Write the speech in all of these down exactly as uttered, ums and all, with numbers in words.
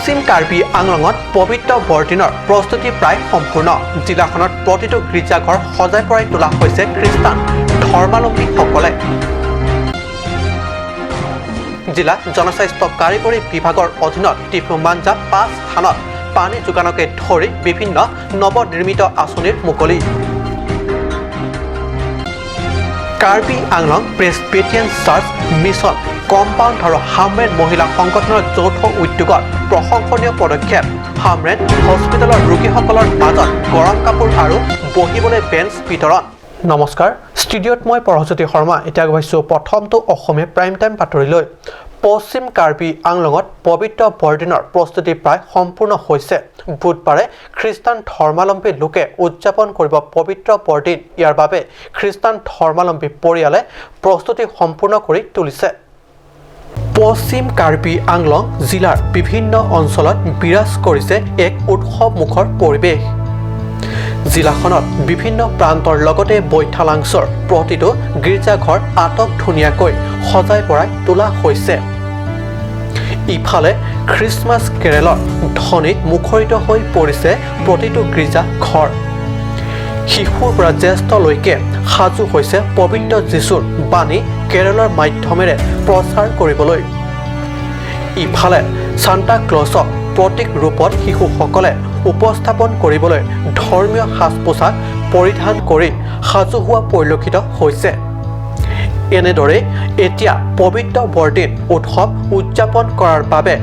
পশ্চিম কাৰ্বি আংলঙত পবিত্ৰ বৰদিনৰ প্ৰস্তুতি প্ৰায় সম্পূৰ্ণ। জিলাখনত প্ৰতিটো গীৰ্জাঘৰ সজাই পৰাই তোলা হৈছে খ্ৰীষ্টান ধৰ্মাৱলম্বীসকলে। জিলা জনস্বাস্থ্য কাৰিকৰী বিভাগৰ অধীনত ডিফু মাঞ্জা পাঁচ স্থানত পানী যোগানকে ধৰি বিভিন্ন নৱনিৰ্মিত আঁচনিৰ মুকলি। কাৰ্বি Anglong Presbyterian search mission compound আৰু হামৰেণ মহিলা সংগঠনৰ যৌথ উদ্যোগত প্ৰশংসনীয় পদক্ষেপ। হামৰেণ হস্পিটেলৰ ৰোগীসকলৰ মাজত গৰম কাপোৰ আৰু বহিবলৈ বেঞ্চ বিতৰণ। নমস্কাৰ, ষ্টুডিঅ'ত মই পৰহজ্যোতি শৰ্মা। এতিয়া আগবঢ়াইছো প্ৰথমটো অসমীয়া প্ৰাইম টাইম বাতৰিলৈ। পশ্চিম কাৰ্বি আংলঙত পবিত্ৰ বৰদিনৰ প্ৰস্তুতি প্ৰায় সম্পূৰ্ণ হৈছে। বুধবাৰে খ্ৰীষ্টান ধৰ্মাৱলম্বী লোকে উদযাপন কৰিব পবিত্ৰ বৰদিন। ইয়াৰ বাবে খ্ৰীষ্টান ধৰ্মাৱলম্বী পৰিয়ালে প্ৰস্তুতি সম্পূৰ্ণ কৰি তুলিছে। পশ্চিম কাৰ্বি আংলং জিলাৰ বিভিন্ন অঞ্চলত বিৰাজ কৰিছে এক উৎসৱমুখৰ পৰিৱেশ। জিলাখনত বিভিন্ন প্ৰান্তৰ লগতে বৈঠালাংচৰ প্ৰতিটো গীৰ্জাঘৰ আটক ধুনীয়াকৈ সজাই পৰাই তোলা হৈছে। ইফালে খ্ৰীষ্টমাছ কেৰলৰ ধ্বনিত মুখৰিত হৈ পৰিছে প্ৰতিটো গীৰ্জা ঘৰ। শিশুৰ পৰা জ্যেষ্ঠলৈকে সাজু হৈছে পবিত্ৰ যীশুৰ বাণী কেৰলৰ মাধ্যমেৰে প্ৰচাৰ কৰিবলৈ। ইফালে ছাণ্টা ক্লজক প্ৰতীক ৰূপত শিশুসকলে উপস্থাপন কৰিবলৈ ধৰ্মীয় সাজ পোছাক পৰিধান কৰি সাজু হোৱা পৰিলক্ষিত হৈছে। এনেদৰে এতিয়া পবিত্ৰ বৰদিন উৎসৱ উদযাপন কৰাৰ বাবে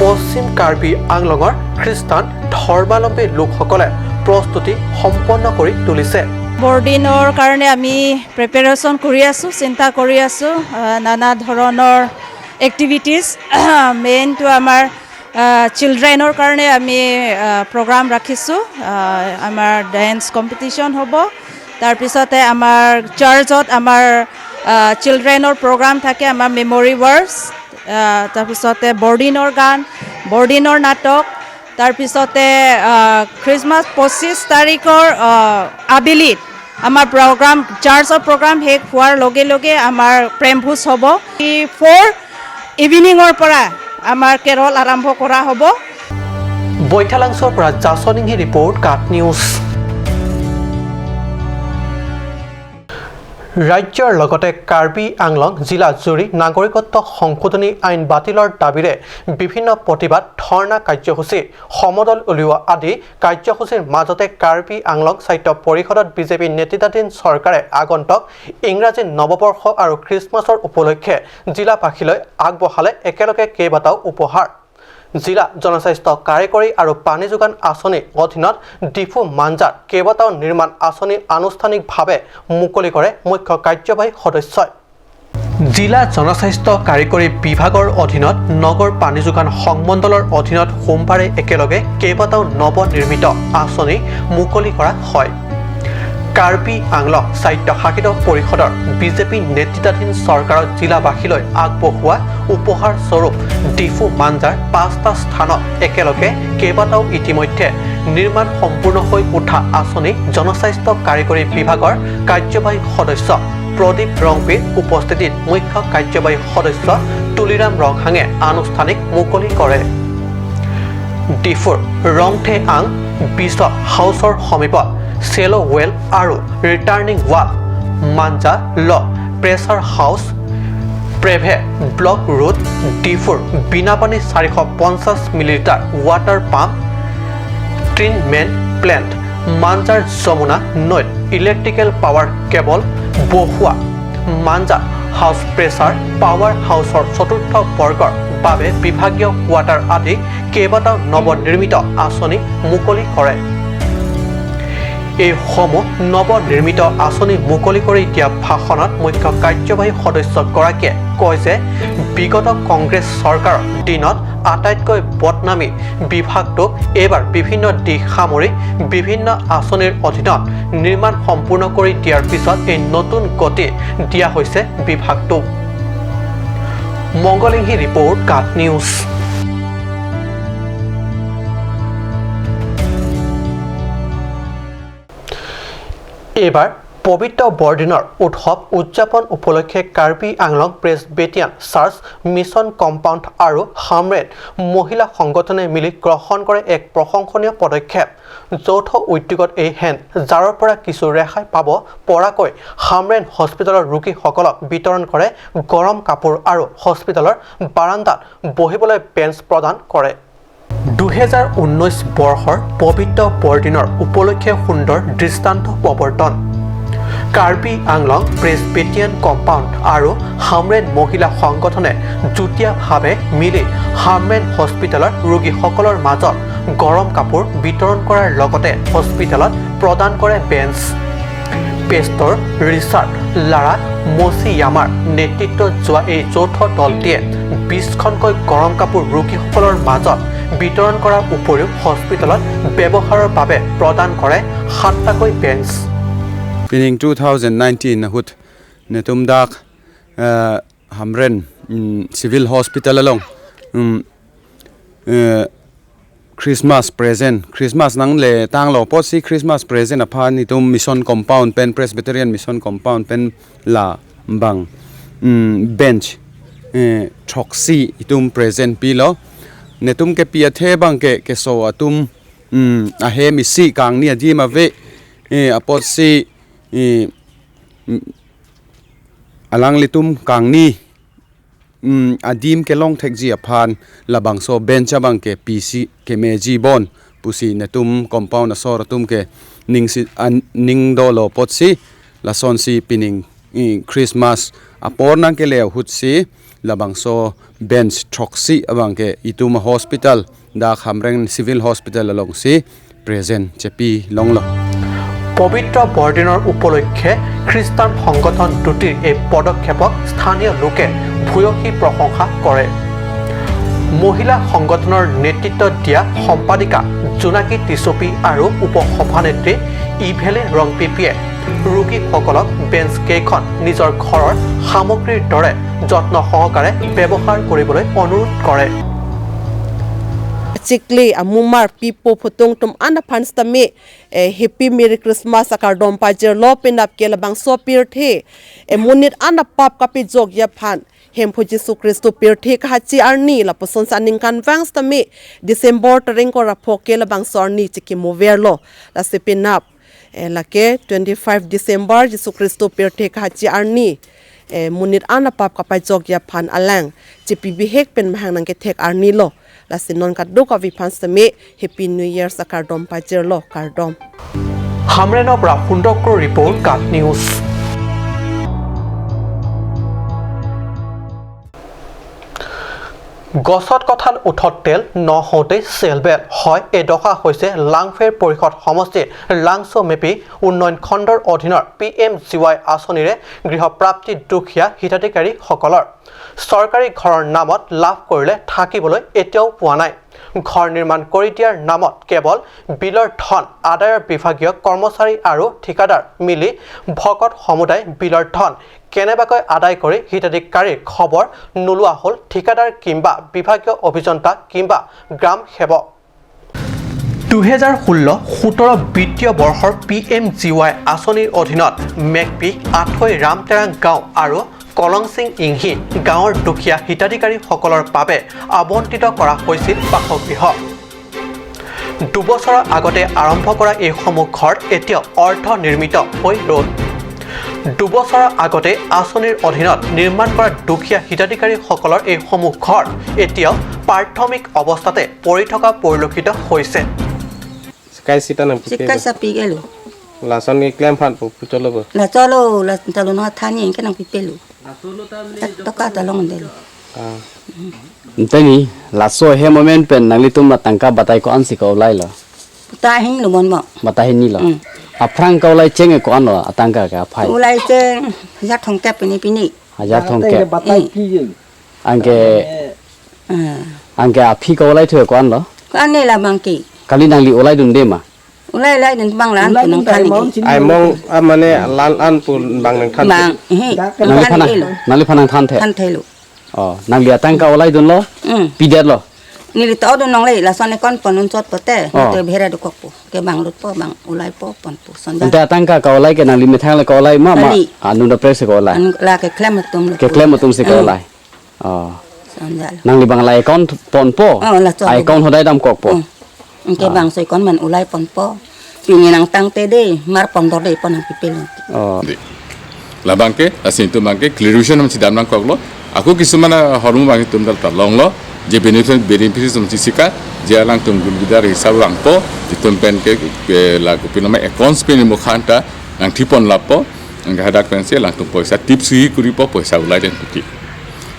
পশ্চিম কাৰ্বি আংলঙৰ খ্ৰীষ্টান ধৰ্মাৱলম্বী লোকসকলে প্ৰস্তুতি সম্পন্ন কৰি তুলিছে। বৰদিনৰ কাৰণে আমি প্ৰিপেৰেশ্যন কৰি আছোঁ, চিন্তা কৰি আছোঁ। আহ, নানা ধৰণৰ এক্টিভিটিজ, মেইনটো আমাৰ চিলড্ৰেনৰ কাৰণে আমি প্ৰগ্ৰাম ৰাখিছোঁ। আহ, আমাৰ ডেন্স কম্পিটিশ্যন হ'ব, তাৰপিছতে আমাৰ চাৰ্চত আমাৰ চিলড্ৰেনৰ প্ৰগ্ৰাম থাকে, আমাৰ মেমৰি ৱাৰ্ছ, তাৰপিছতে বৰদিনৰ গান, বৰদিনৰ নাটক, তাৰপিছতে আহ, খ্ৰীষ্টমাছ পঁচিছ তাৰিখৰ আহ, আবেলিত আমাৰ প্ৰগ্ৰাম, চাৰ্চৰ প্ৰগ্ৰাম শেষ হোৱাৰ লগে লগে আমাৰ প্ৰেমভোজ হ'ব। ফ'ৰ ইভিনিঙৰ পৰা আমাৰ কেৰল আৰম্ভ কৰা হ'ব। বৈঠালাংচৰ পৰা জাছন ইংহি ৰিপৰ্ট, কাট নিউজ। ৰাজ্যৰ লগতে কাৰ্বি আংলং জিলা জুৰি নাগৰিকত্ব সংশোধনী আইন বাতিলৰ দাবীৰে বিভিন্ন প্ৰতিবাদ, ধৰ্ণা কাৰ্যসূচী, সমদল উলিওৱা আদি কাৰ্যসূচীৰ মাজতে কাৰ্বি আংলং স্বায়ত্ত পৰিষদত বিজেপি নেতৃত্বাধীন চৰকাৰে আগন্তুক ইংৰাজী নৱবৰ্ষ আৰু খ্ৰীষ্টমাছৰ উপলক্ষে জিলাবাসীলৈ আগবঢ়ালে একেলগে কেইবাটাও উপহাৰ। জিলা জনস্বাস্থ্য কাৰিকৰী আৰু পানী যোগান আঁচনিৰ অধীনত ডিফু মাঞ্জাৰ কেইবাটাও নিৰ্মাণ আঁচনি আনুষ্ঠানিকভাৱে মুকলি কৰে মুখ্য কাৰ্যবাহী সদস্যই। জিলা জনস্বাস্থ্য কাৰিকৰী বিভাগৰ অধীনত নগৰ পানী যোগান সংমণ্ডলৰ অধীনত সোমবাৰে একেলগে কেইবাটাও নৱনিৰ্মিত আঁচনি মুকলি কৰা হয়। কাৰ্বি আংলং স্বায়ত্তশাসিত পৰিষদৰ বিজেপি নেতৃত্বাধীন চৰকাৰৰ জিলাবাসীলৈ আগবঢ়োৱা উপহাৰ স্বৰূপ ডিফু মাঞ্জাৰ পাঁচটা স্থানত একেলগে কেইবাটাও ইতিমধ্যে নিৰ্মাণ সম্পূৰ্ণ হৈ উঠা আঁচনি জনস্বাস্থ্য কাৰিকৰী বিভাগৰ কাৰ্যবাহী সদস্য প্ৰদীপ ৰংপিৰ উপস্থিতিত মুখ্য কাৰ্যবাহী সদস্য তুলিৰাম ৰংহাঙে আনুষ্ঠানিক মুকলি কৰে। ডিফুৰ ৰংথে আং বিশ্বপ হাউচৰ সমীপত চেল' ৱেল আৰু ৰিটাৰ্ণিং ৱাল, মাঞ্জা ল প্ৰেছাৰ হাউচ, প্ৰেভে ব্লক ৰোড, ডিফুৰ বিনাপানী চাৰিশ পঞ্চাছ millilitre water pump, treatment plant, Manjhar যমুনা নৈত ইলেক্ট্ৰিকেল পাৱাৰ কেবল বহোৱা, মাঞ্জা হাউচ প্ৰেছাৰ পাৱাৰ হাউচৰ চতুৰ্থ বৰ্গৰ বাবে বিভাগীয় কোৱাৰ্টাৰ আদি কেইবাটাও নৱনিৰ্মিত আঁচনি মুকলি কৰে। এইসমূহ নৱনিৰ্মিত আঁচনি মুকলি কৰি দিয়া ভাষণত মুখ্য কাৰ্যবাহী সদস্যগৰাকীয়ে কয় যে বিগত কংগ্ৰেছ চৰকাৰৰ দিনত আটাইতকৈ বদনামী বিভাগটোক এইবাৰ বিভিন্ন দিশ সামৰি বিভিন্ন আঁচনিৰ অধীনত নিৰ্মাণ সম্পূৰ্ণ কৰি দিয়াৰ পিছত এই নতুন গতি দিয়া হৈছে বিভাগটোক। মংগল ইংহি ৰিপৰ্ট, কাট নিউজ। এইবাৰ পবিত্ৰ বৰদিনৰ উৎসৱ উদযাপন উপলক্ষে কাৰ্বি Anglong Presbyterian search mission compound আৰু হামৰেণ মহিলা সংগঠনে মিলি গ্ৰহণ কৰে এক প্ৰশংসনীয় পদক্ষেপ। যৌথ উদ্যোগত এই হেণ্ড জাৰৰ পৰা কিছু ৰেহাই পাব পৰাকৈ হামৰেণ হস্পিটেলৰ ৰোগীসকলক বিতৰণ কৰে গৰম কাপোৰ আৰু হস্পিটেলৰ বাৰাণ্ডাত বহিবলৈ বেঞ্চ প্ৰদান কৰে। দুহেজাৰ ঊনৈশ বৰ্ষৰ পবিত্ৰ বৰদিনৰ উপলক্ষে সুন্দৰ দৃষ্টান্ত প্ৰৱৰ্তন। কাৰ্বি আংলং প্ৰেছবিটেৰিয়ান কম্পাউণ্ড আৰু হামৰেণ মহিলা সংগঠনে যুটীয়াভাৱে মিলি হামৰেণ হস্পিটেলৰ ৰোগীসকলৰ মাজত গৰম কাপোৰ বিতৰণ কৰাৰ লগতে হস্পিটেলত প্ৰদান কৰে বেঞ্চ। পেষ্টৰ ৰিচাৰ্ড লাৰা মচিয়ামাৰ নেতৃত্বত যোৱা এই যৌথ দলটিয়ে বিশখনকৈ গৰম কাপোৰ ৰোগীসকলৰ মাজত বিতৰণ কৰাৰ উপৰিও হস্পিটেলত ব্যৱহাৰৰ বাবে প্ৰদান কৰে সাতটাকৈ bench. Pining two thousand nineteen ahut netum dak, eh, Hamren, mm, Civil Hospital along, mm, eh, Christmas present, Christmas nangletanglo apotsi Christmas present aphan itum Mission Compound pen, Presbyterian Mission Compound pen labang, mm, bench, eh, throksi itum present pilo. Netum kepi athe abangke keso atum, mm, ahem isi kangni adim ave, eh, apotsi, eh, mm, alanglitum kangni, mm, adim kelong thekji aphan labangso bench abangke pisi kemeji bon pusi netum compound asor atum ke ningsi an-, ning dolo apotsi lasonsi pining, mm, Christmas apor nangkele ahutsi labangso bench throksi abangke itum hospital dak Hamren Civil Hospital alongsi present chepi longlo. পবিত্ৰ বৰদিনৰ উপলক্ষে খ্ৰীষ্টান সংগঠন দুটিৰ এই পদক্ষেপক স্থানীয় লোকে ভূয়সী প্ৰশংসা কৰে। মহিলা সংগঠনৰ নেতৃত্ব দিয়া সম্পাদিকা জোনাকী টিচুপী আৰু উপ সভানেত্ৰী ইভেলিন ৰংপিপিয়ে ৰোগীসকলক বেঞ্চ কেইখন নিজৰ ঘৰৰ সামগ্ৰীৰ দৰে যত্ন সহকাৰে ব্যৱহাৰ কৰিবলৈ অনুৰোধ কৰে। Chikli amumar pipo phutung atum an aphan sitame, eh, Happy Merry Christmas akardom pajirlo, penap ke labangso pirthe, eh, monit an apap kapejokji aphan Hemphu Jisu Khristo pirthe kahachi arni lapuson sa aningkanvang sitame December tarik ingkoi ra pho ke labangso arni chikimoverlo. Lasi penap, eh, lake twenty-five December Jisu Khristo pirthe kahachi arni, eh, monit an apap kapejokji aphan alang chepi bihek pen mahang nangkethek arnilo. Lasi non kadokave aphan sitame Happy New Year akardom pajirlo, kardom. হামৰেণৰ পৰা সুন্দৰ ৰিপৰ্ট, কাট নিউজ। গছত কঁঠাল, উঠত তেল, নহওঁতেই চেলবেল হয়, এই দশা হৈছে লাংফেৰ পৰিষদ সমষ্টিৰ লাংচ' মেপি উন্নয়ন খণ্ডৰ অধীনৰ পি এম জি ৱাই আঁচনিৰে গৃহ প্ৰাপ্তি দুখীয়া হিতাধিকাৰীসকলৰ। চৰকাৰী ঘৰৰ নামত লাভ কৰিলে থাকিবলৈ এতিয়াও পোৱা নাই। ঘৰ নিৰ্মাণ কৰি দিয়াৰ নামত কেৱল বিলৰ ধন আদায়ৰ বিভাগীয় কৰ্মচাৰী আৰু ঠিকাদাৰ মিলি ভকত সমুদায় বিলৰ ধন কেনেবাকৈ আদায় কৰি হিতাধিকাৰীৰ খবৰ নোলোৱা হ'ল ঠিকাদাৰ কিম্বা বিভাগীয় অভিযন্তা কিম্বা গ্ৰাম সেৱক। দুহেজাৰ ষোল্ল সোতৰ বিত্তীয় বৰ্ষৰ পি এম জি ৱাই আঁচনিৰ অধীনত মেকপি, আথৈ, ৰামতেৰাং গাঁও আৰু কলংচিং ইংহি গাঁৱৰ দুখীয়া হিতাধিকাৰীসকলৰ বাবে আবণ্টিত কৰা হৈছিল বাসগৃহ। দুবছৰৰ আগতে আৰম্ভ কৰা এইসমূহ ঘৰ এতিয়া অৰ্ধ নিৰ্মিত হৈ ৰ'ল। দুবছৰৰ আগতে আঁচনিৰ অধীনত নিৰ্মাণ কৰা দুখীয়া হিতাধিকাৰীসকলৰ এইসমূহ ঘৰ এতিয়াও প্ৰাথমিক অৱস্থাতে পৰি থকা পৰিলক্ষিত হৈছে। Sekai sita nangpipe Sekai bo? Sapi kelo. Lason keklem aphan pu, pu cholo bo? La cholo, la cholo no thani ke nangpipe lo. Toka talong delo. Ah. Nteni, laso he moment pen nanglitum atangka batai ko-ansi kaulailo? Batai hini lo mon mo. Batai hini lo. Hmm. Aphrang kaulai cheng ko-anlo atangka ke aphai? Ulai cheng hajar thomkep pini pini. Hajar thomkep. Batai, hmm, phi yin. Anke, ah, anke aphi kaulaithu ko-anlo? Ko-an ne labang ke. Kali nangli ulaidunde ma? Ulai laidun bang lan. Ulai nang dun than ke. Ai mong, ah, mane lan an pu bang nangthan. Bang, eh. Nangli phan nang, elo. Nangliphan nangthanthe? Thanthelo. Oh, nangli atangka ulaidunlo? Hmm. Pidetlo? Neli ta odun longle, lason account pon unchot pote, Oh. te bhera dokokpo, kebang lutpo, bang ulaipo, ponpo, sonja. Ante atangka ka-ulai ke nangli methang le ka-ulai ma, ma, Kali. Anung da press ka-ulai. Anu la keklem atum lo. Keklem atum si Hmm. ka-ulai. Oh. Sonja lo. Nangli bang la account ponpo? Oh, la chot. Account hodai damkokpo? Hmm. Anke Ah. bangso account man ulai ponpo. Pini nangtangte de, mar pondor de pon nangpipil. Oh. De. Labang ke, lasi itum bang ke, clarification ham si dam nangkoklo. Ako kisuman ahormu bang itum dal ta longlo. Je benefit, beneficiary atum si sika, je alangtum gulgidar hisab vangpo, itum pen ke, ke la kopi nama accounts pen mukhan ta, nangthipon lapo, nang hadak pensi alangtum poisa tip suhi kuripo, poisa ulai den puki.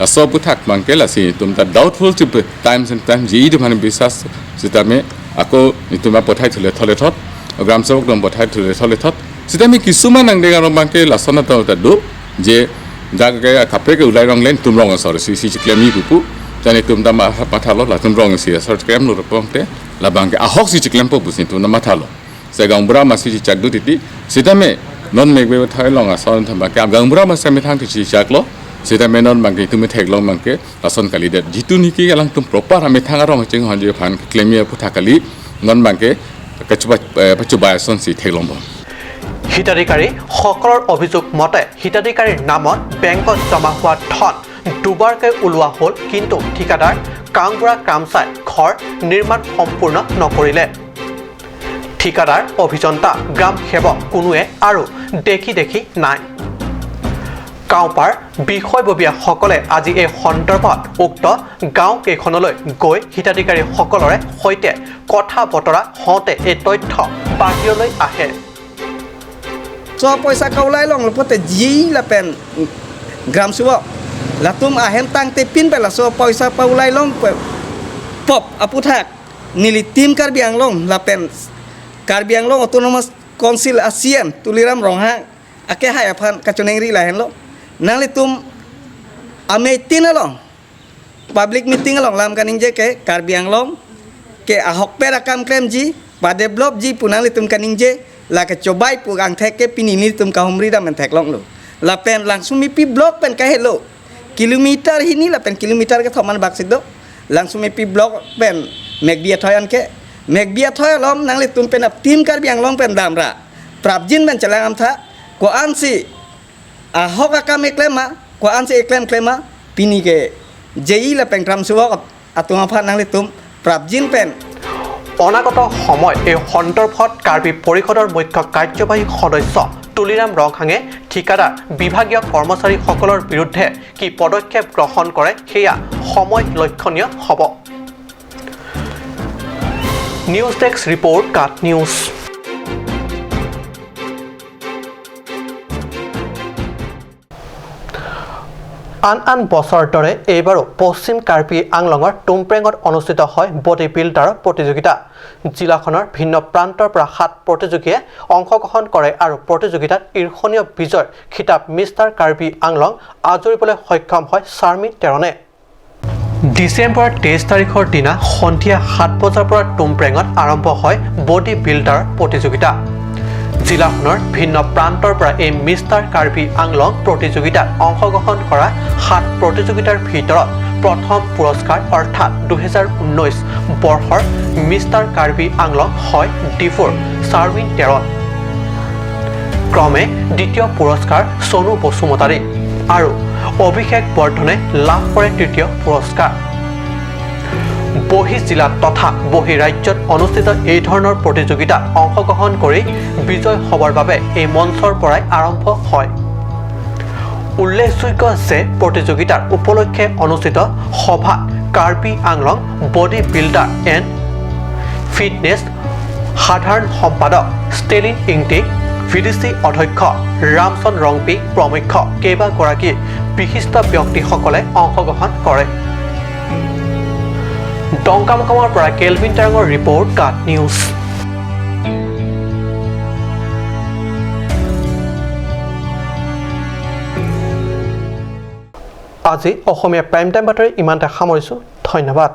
Laso aphuthak bang ke lasi itum ta doubtful tip times and times, je itum han bisas sitame ako itum apothai thule thole thot, gram sebok dong pothai thule thole thot. Sitame kisuman nangdeng arong bang ke lason atum ta do, je dak ke kaprek ke ulai rong len tum rong asor si si chiklem ni pupu. Jani tum ta ma-, mathalo latum rong si asor chiklem lo repong te, labang ke ahok si chiklempo pusi tum ta mathalo. Se gaonbura masi chichak do titi. Sitame non megbe thai long ason thamba ke gaonbura masi methang ti chichaklo. Sitame non bang ke itum theklong bang ke ason kalidet. Jitu niki alangtum proper amethang arong chinghonji aphan klemji aphuthak kali. Non bang ke kachuba, eh, pachuba ason si theklongbom. হিতাধিকাৰীসকলৰ অভিযোগ মতে হিতাধিকাৰীৰ নামত বেংকত জমা হোৱা ধন দুবাৰকৈ ওলোৱা হ'ল, কিন্তু ঠিকাদাৰ কামবুঢ়া কামচাই ঘৰ নিৰ্মাণ সম্পূৰ্ণ নকৰিলে। ঠিকাদাৰ, অভিযন্তা, গ্ৰাম সেৱক কোনোৱে আৰু দেখি দেখি নাই। গাঁওপাৰ বিষয়ববীয়াসকলে আজি এই সন্দৰ্ভত উক্ত গাঁওকেইখনলৈ গৈ হিতাধিকাৰীসকলৰে সৈতে কথা বতৰা হওঁতে এই তথ্য বাহিৰলৈ আহে। Laso poisa ka-ulai longlo pote ji lapen gram sebok, latum ahem tangte pin pen laso poisa pa-ulai long pe pop aphuthak neli Team Karbi Anglong lapen Karbi Anglong Autonomous Council a C E M Tuliram Ronghang akehai aphan kachoningri lahenlo. Nanglitum amei tin along public meeting along lam kaningje ke Karbi Anglong ke ahokpet akam klemji, padevelopji pu nanglitum kaningje, lake chobai pu angthek ke pini nelitum kahumri dam pen theklonglo. Lapen Langsumepi block pen kahelo kilometer hini lapen kilometer kethom an bak si do. Langsumepi block pen Megbi Athoi anke, Megbi Athoi alom nanglitum pen ap Team Karbi Anglong pen damra prapjin pen chelang amtha, ko-ansi ahok akam eklem ma, ko-ansi eklem klem ma, pini ke ji lapen gram sebok atum aphan nanglitum prapjin pen। অনাগত সময়ত এই সন্দৰ্ভত কাৰ্বি পৰিষদৰ মুখ্য কাৰ্যবাহী সদস্য তুলিৰাম ৰংহাঙে ঠিকাদাৰ বিভাগীয় কৰ্মচাৰীসকলৰ বিৰুদ্ধে কি পদক্ষেপ গ্ৰহণ কৰে, সেয়া সময়ত লক্ষণীয় হ'ব। নিউজ ডেস্ক ৰিপৰ্ট, কাট নিউজ। আন আন বছৰৰ দৰে এইবাৰো পশ্চিম কাৰ্বি আংলঙৰ টুমপ্ৰেঙত অনুষ্ঠিত হয় বডি বিল্ডাৰ প্ৰতিযোগিতা। জিলাখনৰ ভিন্ন প্ৰান্তৰ পৰা সাত প্ৰতিযোগীয়ে অংশগ্ৰহণ কৰে আৰু প্ৰতিযোগিতাত ঈৰ্ষণীয় বিজয়ৰ খিতাপ মিষ্টাৰ কাৰ্বি আংলং আজুৰিবলৈ সক্ষম হয় চাৰ্মিন তেৰণে। ডিচেম্বৰ তেইছ তাৰিখৰ দিনা সন্ধিয়া সাত বজাৰ পৰা টুমপ্ৰেঙত আৰম্ভ হয় বডি বিল্ডাৰ প্ৰতিযোগিতা। জিলাখনৰ ভিন্ন প্ৰান্তৰ পৰা এই মিষ্টাৰ কাৰ্বি আংলং প্ৰতিযোগিতাত অংশগ্ৰহণ কৰা সাত প্ৰতিযোগিতাৰ ভিতৰত প্ৰথম পুৰস্কাৰ অৰ্থাৎ দুহেজাৰ ঊনৈছ বৰ্ষৰ মিষ্টাৰ কাৰ্বি আংলং হয় ডিফুৰ চাৰ্মিন তেৰণ। ক্ৰমে দ্বিতীয় পুৰস্কাৰ চনু বসুমতাৰী আৰু অভিষেক বৰ্ধনে লাভ কৰে তৃতীয় পুৰস্কাৰ। বহিঃ জিলাত তথা বহিঃ ৰাজ্যত অনুষ্ঠিত এই ধৰণৰ প্ৰতিযোগিতাত অংশগ্ৰহণ কৰি বিজয় হ'বৰ বাবে এই মঞ্চৰ পৰাই আৰম্ভ হয়। উল্লেখযোগ্য যে প্ৰতিযোগিতাৰ উপলক্ষে অনুষ্ঠিত সভাত Karbi Anglong body builder and fitness সাধাৰণ সম্পাদক Stalin Ingti, V D C অধ্যক্ষ ৰামচন্দ্ৰ ৰংপি প্ৰমুখ্য কেইবাগৰাকী বিশিষ্ট ব্যক্তিসকলে অংশগ্ৰহণ কৰে। ডংকামকমৰ পৰা কেলভিন তেৰাঙৰ ৰিপৰ্ট, কাট নিউজ। আজি অসমীয়া প্ৰাইম টাইম বাতৰি ইমানতে সামৰিছোঁ। ধন্যবাদ।